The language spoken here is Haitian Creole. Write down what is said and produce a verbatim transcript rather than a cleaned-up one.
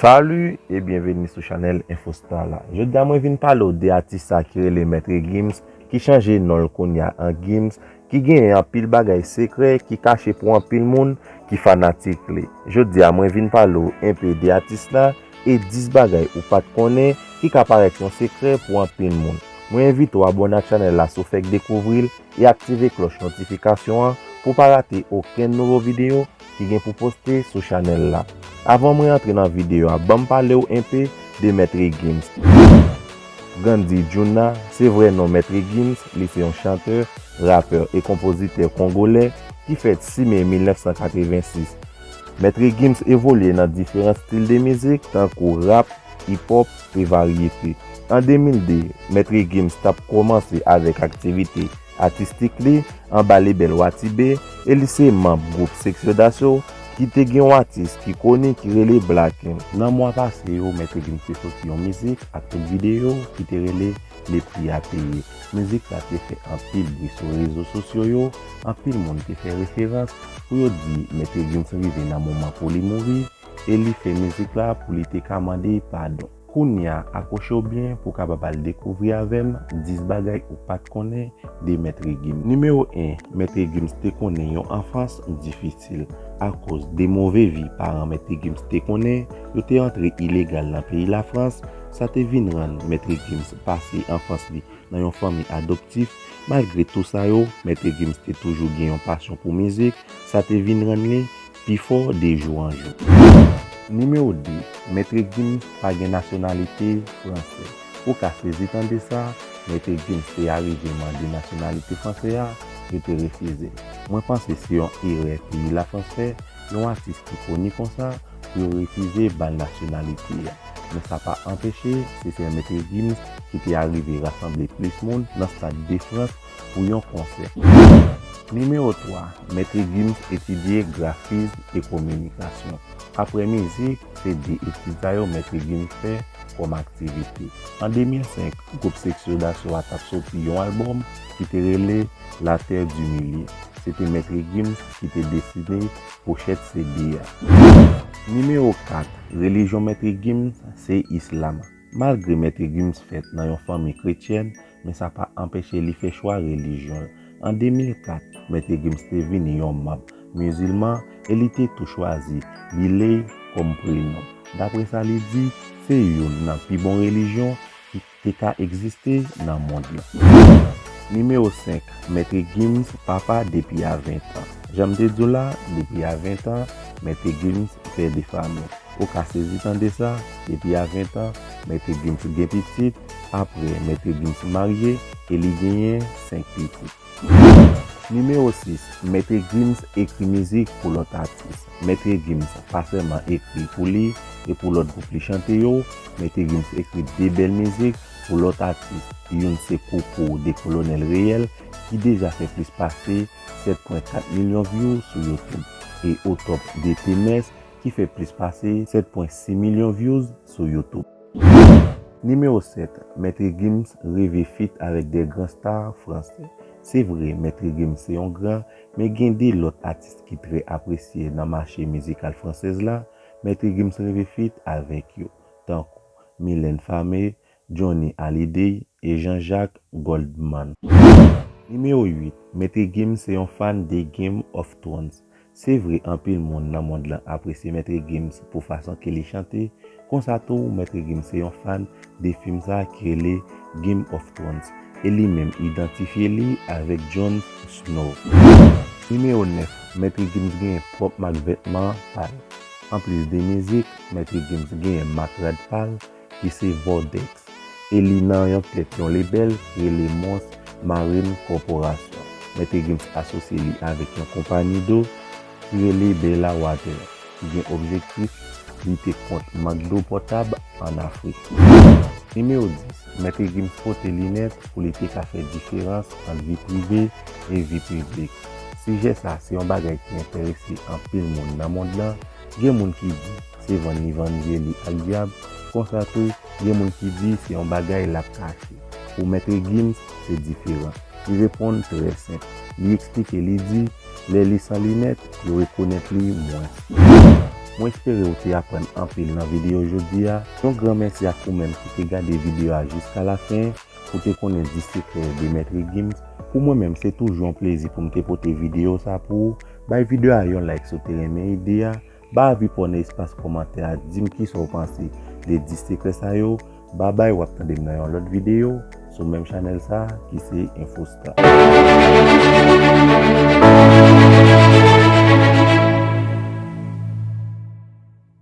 Salut e byenveni sou chanèl Infostar la. Jodi a mwen vin pale w de atis sa ki rele Maitre Gims, ki chanje non l kounye a an Gims, ki genyen anpil bagay sekrè ki kache pou anpil moun ki fanatik li. Jodi a mwen vin pale w enpe de atis la e dis bagay ou pa t konnen ki ka parèt yon sekrè pou anpil moun. Mwen envite w abòne ak chanèl la si w fèk dekouvri l e aktive klòch notifikasyon an pou w pa rate okenn nouvo videyo ki gen pou poste sou chanèl la. Avan mwen antre nan videyo a, ban m pale w enpe de Maitre Gims. Gandhi Juna se vrè non Maitre Gims, li se yon chantè, rapè e konpozitè kongolè ki fèt sis me mil nèf san katrevensis. Maitre Gims evolye nan diferan stil de mizik tankou rap, hip-hop e varyete. An de mil de, Maitre Gims t ap kòmanse avèk aktivite atistik li anba lebèl Watibe e li se manm gwoup Section d'Assaut ki te gen yon atis ki koni ki rele Black M. Nan mwa pase yo, Maitre Gims te soti yon mizik ak tout videyo ki te rele Le Prix à Payer. Mizik la te fè anpil bri sou rezo sosyo yo, anpil moun te fè referans pou yo di Maitre Gims rive nan moman pou li mouri e li fè mizik la pou li te ka mande padon. Kounye a, akwoche w byen pou w kapab al dekouvri avè m dis bagay ou pa t konnen de Maitre Gims. Nimewo en, Maitre Gims te konnen yon anfans difisil. Akoz de move vi paran Maitre Gims te konnen, yo te antre ilegal nan peyi Lafrans, sa te vin rann Maitre Gims pase anfans li nan yon fanmi adoptif. Malgre tou sa yo, Maitre Gims te toujou gen yon pasyon pou mizik, sa te vin rann li pi fò de jou an jou. Nimewo de, Maitre Gims pa gen nasyonalite fransè. Ou ka sezi tande sa, Maitre Gims te arive mande nasyonalite fransè a, yo te refize l. Mwen panse se yon erè peyi Lafrans fè, yon atis ki koni konsa, pou yo refize ba l nasyonalite a. Men sa pa anpeche, se sèl Maitre Gims ki te arive rasanble plis moun nan Stad de Frans pou yon konsè. Nimewo twa, Maitre Gims etidye grafis e kominikasyon. Apre mizik, se de etid sa yo Maitre Gims fè kòm aktivite. An de mil senk, gwoup Section d'Assaut a t ap soti yon albòm ki te rele La Terre du Milieu. Se te Maitre Gims ki te desine pochèt C D a. Nimewo kat, relijyon Maitre Gims se Islam. Malgre Maitre Gims fèt nan yon fanmi kretyèn, men sa pa anpeche li fè chwa relijyon l. An de mil kat, Maitre Gims te vin yon manm mizilman e li te tou chwazi Biley kòm prenon. Dapre sa li di, se youn nan pi bon relijyon ki te ka egziste nan mond lan. Nimewo senk, Maitre Gims papa depi a ven tan. Jan m te di w la, depi a ven tan, Maitre Gims pè de fanmi. Ou ka sezi tande sa, depi a ven tan, Maitre Gims gen pitit, apre Maitre Gims marye e li genyen senk pitit. Nimewo sis, Maitre Gims ekri mizik pou lòt atis. Maitre Gims pa sèlman ekri pou li e pou lòt gwoup li chante yo, Maitre Gims ekri de bèl mizik pou lòt atis. Youn se Koukou de Kolonèl Reyèl ki deja fè plis pase sèt pwen kat milyon views sou YouTube e Au Top de Temes ki fè plis pase sèt pwen sis milyon views sou YouTube. Nimewo sèt, Maitre Gims reve feat avèk de gran star fransè. Se vre, Maitre Gims se yon gran, men gen de lòt atis ki trè apresye nan mache mizikal fransèz la, Maitre Gims reve feat avèk yo, tankou Mylène Farmer, Johnny Hallyday e Jean-Jacques Goldman. Nimewo uit, Maitre Gims se yon fan de Game of Thrones. Se vre, anpil moun nan mond lan apresye Maitre Gims pou fason ke li chante, konsa tou Maitre Gims se yon fan de fim sa ki rele Game of Thrones e li menm idantifye li avèk Jon Snow. Nimewo nèf, Maitre Gims genyen pwòp mak vètman pa l. Anplis de mizik, Maitre Gims genyen mak rad pa l ki se Vortex e li nan yon tèt yon lebèl ki rele Mons Marine Corporation. Maitre Gims asosye li avèk yon konpayi dlo ki rele Bella Water, ki gen objektif lite kont mank dlo potab ann Afrik. Nimewo dis, Maitre Gims pote linèt pou li te ka fè diferans ant vi prive e vi piblik. Sijè sa se yon bagay ki enterese anpil moun nan mond lan. Gen moun ki di se vann li vann zye li ak dyab, konsa tou gen moun ki di se yon bagay l ap kache. Pou Maitre Gims, se diferan. Li reponn trè senp. Li eksplike, li di, lè li san linèt, yo rekonèt li mwens. Mwen espere w te aprann anpil nan videyo jodi a. Yon gran mèsi ak ou menm ki te gade videyo a jiska lafen, pou te konnen dis sekrè de Mèt Gims. Pou mwen menm, se toujou yon plezi pou m te pote videyo sa pou ou. Bay videyo a yon like si w te renmen ide a. Ba avi pa w nan espas kòmantè a, di m kisa w panse de dis sekrè sa yo. Babay, w ap tande m nan yon lòt videyo sou menm chanèl sa ki se Infostar.